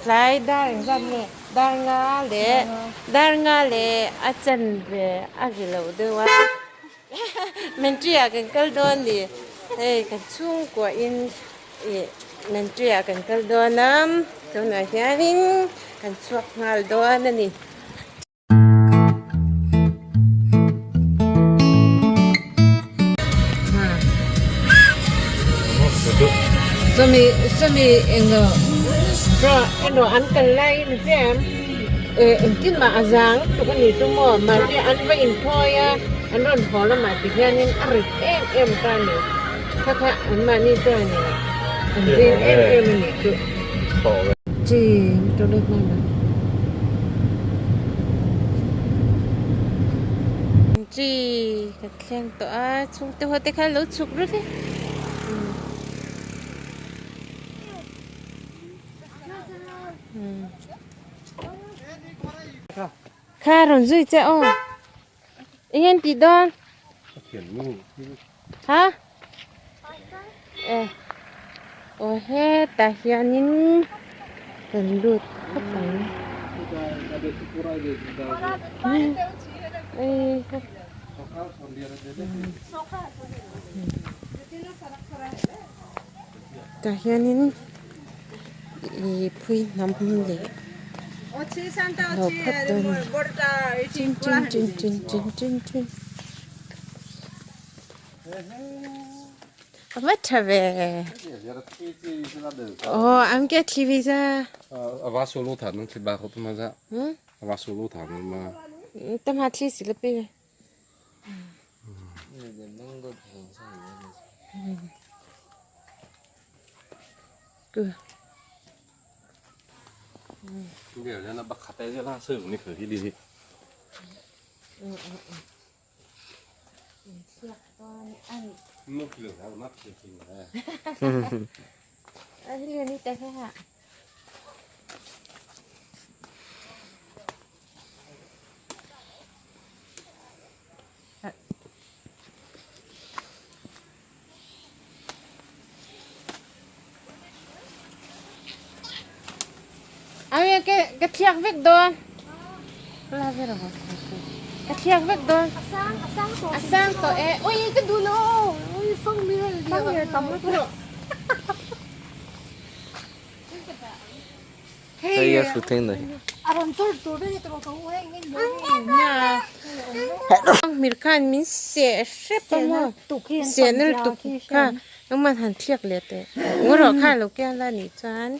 Tlai dar engzat nge? Dar nga leh dar nga leh a chanve a ri loh deuh a. Mentry ah kan kal dawn ni. Hei kan chhungkua in ih mentry ah kan kal dawn a, tunah hianin kan chhuak nghal dawn a ni. Sawmi sawmi eng bra emaw an kal laiin a hria em eh engtin mah a zang tuk a ni chu maw mahse an va inthawi a an rawn haw lamah ti hianin a rit em em ta a ni kha kha anmahni chuanin an veng em em a ni chu. Chi toilet hmana. Chi kan thleng tawh a chhungte ho te kha lo chhuk rut e. Kha rawn zui che aw. Eng nge tih dawn? Ha? Eh. Aw hetah hianin kan lut khawp ang. Tah hianin ih phui hnam leh lo phawt dawn a ni chin chin chin chin chin chin chin a va tha ve aw an ke thli ve za tam ha thli si la pe Ka thliak vek dawn ka thliak vek dawn a sang tawh e ui ka duh lo Hmir khan min seh hrep a maw seh na lutuk kha engmah han thliak leh teh ngaw rawh kha lo kian la nih chuan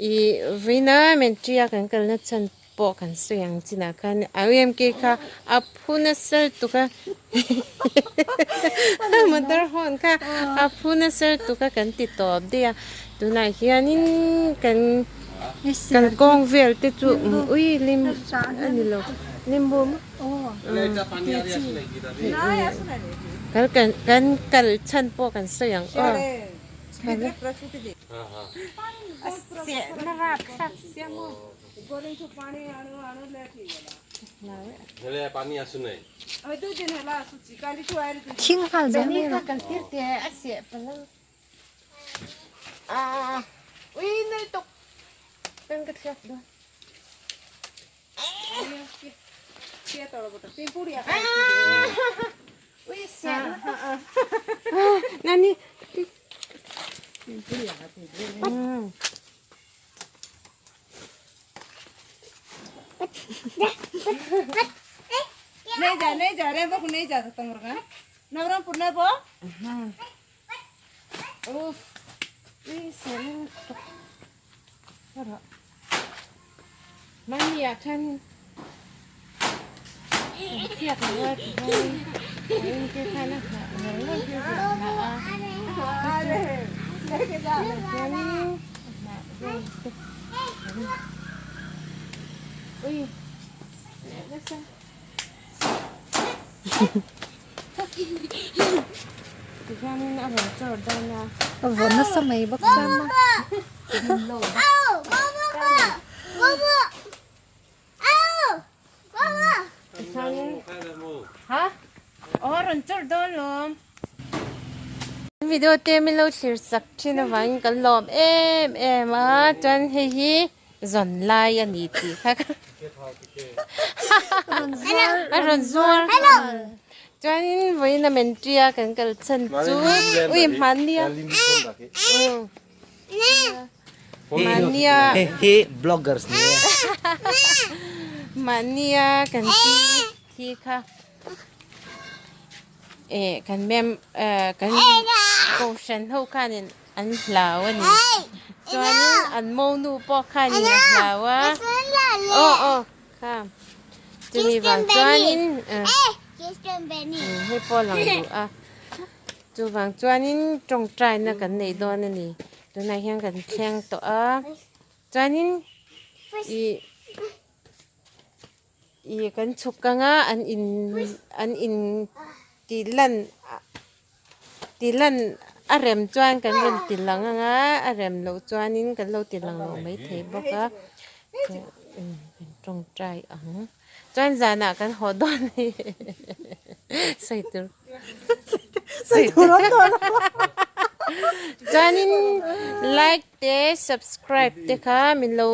ih vawiina mentry a kan kalna chhan pawh kan sawi ang chinah khan RMK kha a phu nasa lutuk a motor horn kha a phu nasa lutuk a kan ti tawp daih a tunah hianin kan kalkawng vel te chu ui lim a ni lo limbu kan kan kal chhan pawh kan sawi ang aw. Thing nghal zel mai a. A vawn nasa mai bawk chuan maw. Video te min lo thlir sak thin avangin kan lawm em em a chuan hei hi zawn lai a ni tih kha a rawn zuar chuanin vawiin a men tia kan kal chhan chu ui hmania Mahnia He he bloggers ni e. Mahnia kan ti thi kha eh kan mem eh kan kohhran ho khanin an hlau a ni. Chuanin an monu pawh khanin a hlau a. Aw aw kha chumi vang chuanin eh hei pawh a lang duh a. Chuvang chuanin tawngtaina kan neih dawn a ni. Tunah hian kan thleng tawh a. Chuanin ih ih kan chhuk ang a an in an in tih lan tih lan a rem chuan kan rawn ti lang ang a a rem loh chuanin kan lo ti lang lo maithei bawk a kan tawngtai ang. Chuan zanah kan haw dawn a ni. Sawi tur. Sawi tur awm tawh lo. Chuanin like te subscribe te kha min lo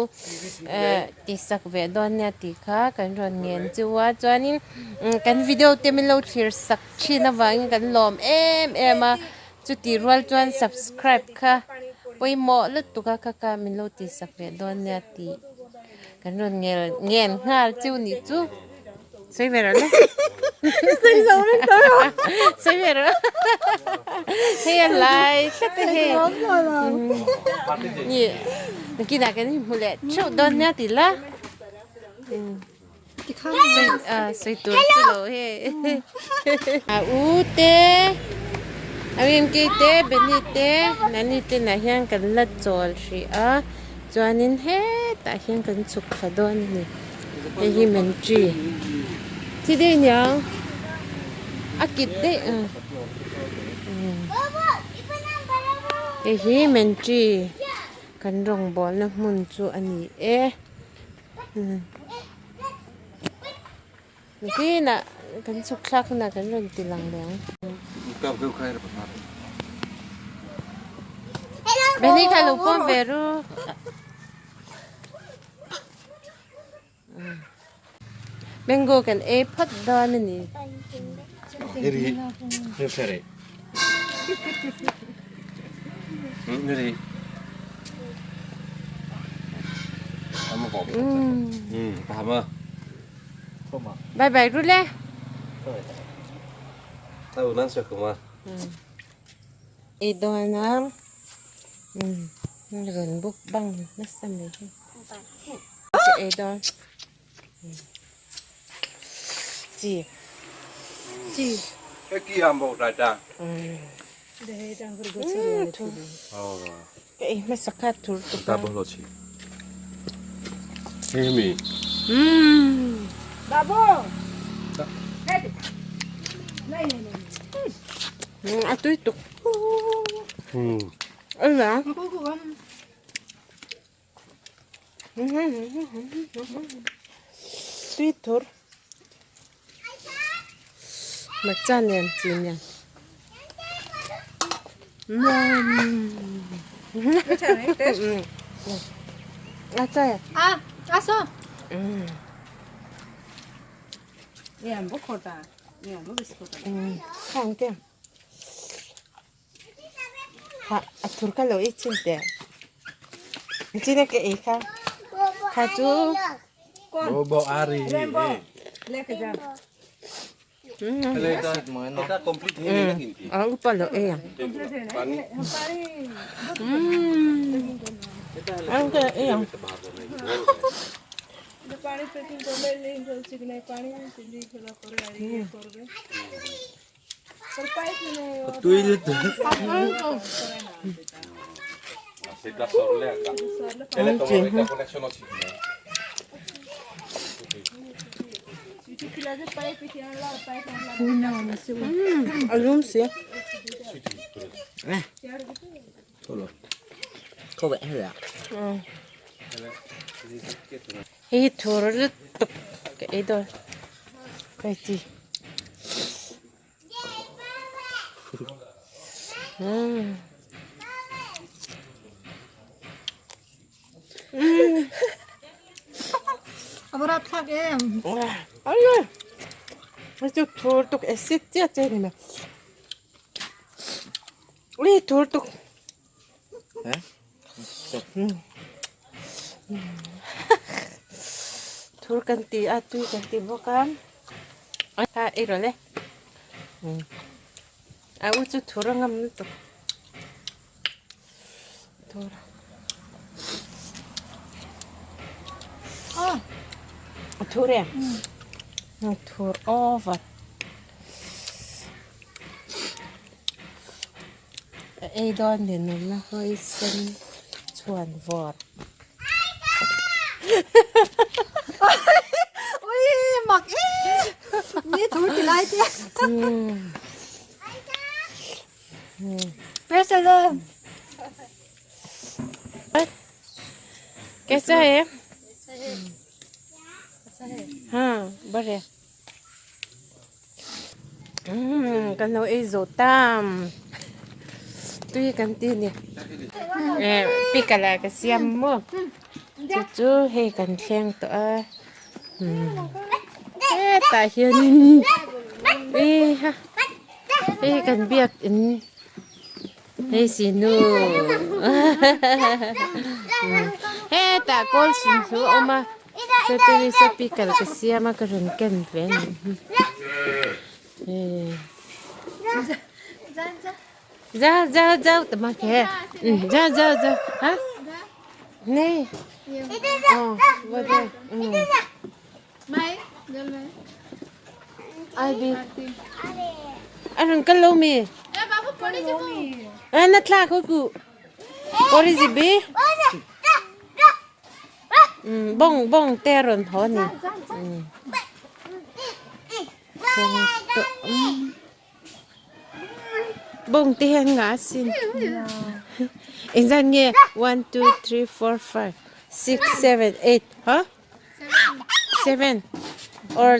ti sak ve dawn nia tih kha kan rawn ngen chu a. Chuanin kan video te min lo thlir sak thin avangin kan lawm em em a. Chutih rual chuan subscribe kha pawimawh lutuk a kha kha min lo ti sak ve dawn nia tih. Kan rawn ngel ngen nghal chu nih chu. Sawi ve rawh le. Sawi zo vek tawh rawh. Sawi ve rawh. Hei a lai tlat a hei. Ni nakinah kan inhmu leh theuh dawn nia ti la. Sawi tur chu lo hei. A u te a Rinki te Benny te Nani te nah hian kan la chawl hrih a chuanin hetah hian kan chhuk thla dawn a ni hei hi mentry thi daih aniang a kit daih a hei hi mentry kan rawngbawlna hmun chu a ni e. Nikinah kan chhuk thlak hunah kan rawn ti lang leh ang. Benny kha lo pawm ve ru. Mango kan ei phawt dawn a ni. Bye bye ru le. Ei dawn a rawn buk bang nasa mai hi. Ei dawn. Chi. Chi. Ka ei hmasa kha thur tuk a. A tui tuk. Ula. Tui thur. Hmarcha nen chi nen. A chai. A, a so. Khang te. Ha a thur kha lo ei chin teh. Chin a ka ei kha. Kha chu. Bobo ari. A upa lo ei ang. Ang ka ei ang. A lum si. Hei hi thur lutuk ka ei dawn. Kai chi. A va rap thlak em. Ai chu thur tuk acid chiah che ni mai. Ui thur tuk. Thur kan ti a tui kan ti bawk a. A ei rawh le. A u chu thur a ngam lutuk. Thur. Thur em? Thur over. A ei dawn nen awmna hawi sen chhuan vawr. Ui mak e! Ni thur ti lai te. Press alone. कैसा है हाँ बढ़िया kan lo ei zawh ta tui kan ti a ni pickle ah ka siam maw chu chu hei kan thleng tawh a hetah hianin eiha hei kan biak in hei sinu hetah kawl sun chu a awm a. Chutin sapi kal ka siam a ka rawn ken ve a ni Zau zau zau ta ma khe zau zau zau ha nei oh ai bi a rawn kal lo mi na thla kho ku orizibi Bawng bawng te a rawn haw a ni. Bawng te hian nga a sin. Engzat nge one two three four five six seven eight ha seven or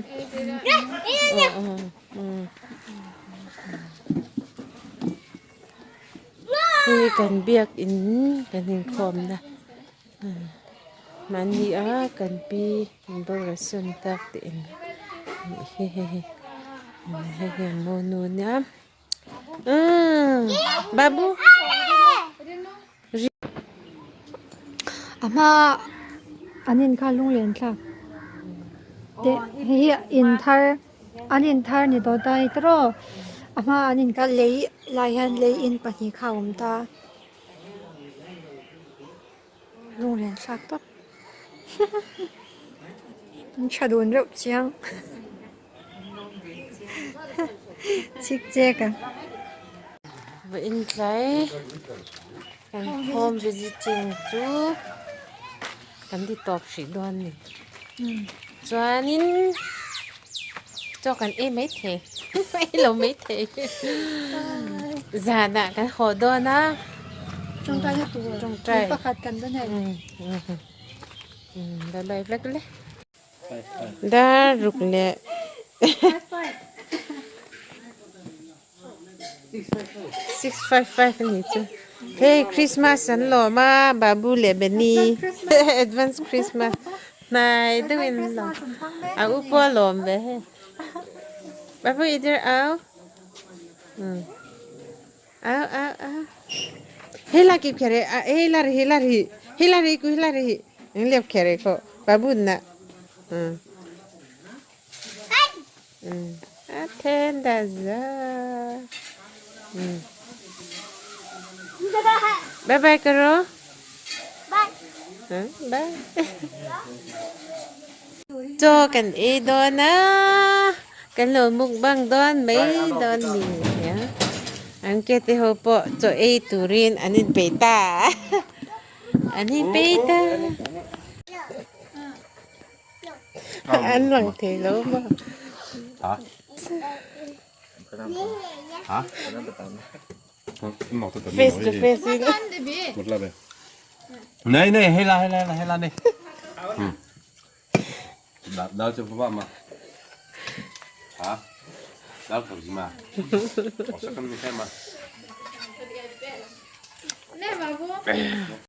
Hei kan biak in kan inkhawmna mahni a kan pi boral sawn tak te in hei hei hei a maw nu ania babu. A hma an in kha lunglen thlak te hei hi in thar. An in thar ni dawn ta a ni tawrh aw a hma an in kal lei lai hian lei in pahnih kha a awm ta lunglen thlak tawp an tha dun reuh chiang chik chek a. Va intlai kan home visiting chu kan ti tawp hrih dawn a ni. Chuanin chaw kan ei maithei ei lo maithei zanah kan haw dawn a tawngtai na tur tawngtai pakhat kan la nei la lai vek le dar ruk leh 655 a nih chu hei Christmas an lawm a Babu leh Benny advance Christmas hnai deuhin an lawm a u pawh a lawm ve hei Babu i dir au au au au hei la kip kher e hei la ri hei la ri hei la ri ku hei la ri eng lep kher e khaw Babu na A then da za. Bye bye karo. Bye. Bye. Chaw kan ei dawn a, kan lo mukbang dawn mai dawn ni nia. An ke te ho pawh chaw ei turin an inpeih ta. An inpeih ta. An lang thei lo maw? Face to face in. Nei nei hei la hei la hei la nei. Dal chu pa ma. Ha? Dal thau ji ma. Osa kam ni ma. Babu.